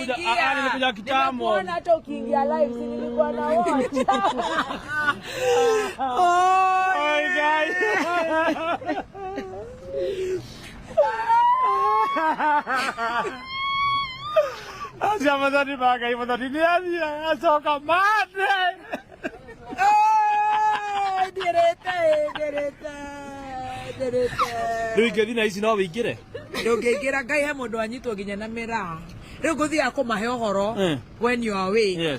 Nilikuja ah, nilikuja kitambo. Nimekuona hata ukiingia live, si nilikuwa na watch. Oh, guys. Acia mathani ma Ngai, mathani nĩ athiĩ acoka mande. Oh, ndirĩte, ndirĩte, ndirĩte. Rĩu ingĩthiĩ na ici no wĩingĩre? Ndũngĩingĩra. Ngai, he mũndũ anyitwo nginya na mĩraa. Rĩu ngũthiaga kũmahe ũhoro when you are away.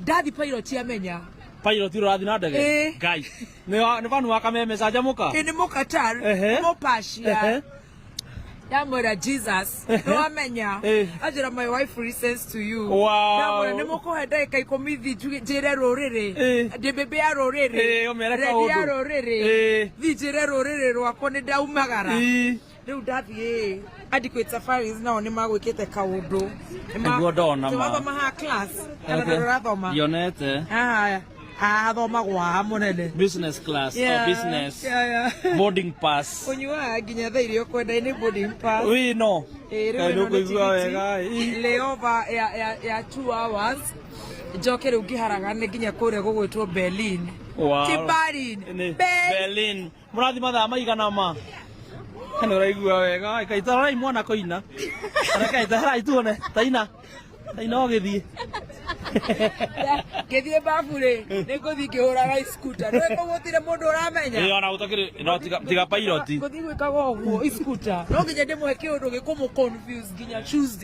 Ndathi, pilot amenya. Pilot ũrathiĩ na ndege? Ĩĩ. Ngai. Nĩ banu wa kameme canjamũka. Ĩ nĩ mũkatar, mũpacia. Ndamwĩra Jesus nĩwamenya. Anjĩra, "My wife listens to you." Ndamwĩra nĩ mũkũhe ndagĩka 10 thi njĩre rũrĩrĩ. Ndĩ mbĩmbĩ ya rũrĩrĩ. Ĩ, ũmere Rendi ya kaũndũ. rũrĩrĩ. Thi njĩre rũrĩrĩ rwakwa nĩ ndaumagara. Rĩu ndathiĩ Adequate Safaris, nao nĩ magwĩkĩte kaũndũ. Nĩguo ndona ma. Wathoma haha class kana ndũrathoma? Ndionete. Haha haha thomagwo haha mũnene. Business class or business boarding pass. Ũnyuaga nginya thaa iria ũkwenda, nĩ boarding pass. Wi no. Ĩ, rĩu Kaĩ ĩno nĩ nĩũkũigua tigiti. wega, ĩ. Layover ya 2 hours, njoke rĩu ngĩharagane nginya kũrĩa gũgwĩtwo Berlin. Ti Berlin. Nĩ Berlin. Mũrathi mathaa maigana ma? Nĩ ũraigua wega. Kaĩ tarorai mwana koina. Reke tarorai tuone. Taina. Taina ũgĩthiĩ. Ngĩthiĩ babu rĩ, nĩ ngũthiĩ ngĩhũraga scooter, nĩ kũu gũtirĩ mũndũ ũramenya. Ĩ, ona gũtakĩrĩ no tiga pilot. Ngũthiĩ gwĩkaga ũguo scooter, no nginya ndĩmũhe kĩũndũ gĩkũmũ confuse nginya Tuesday.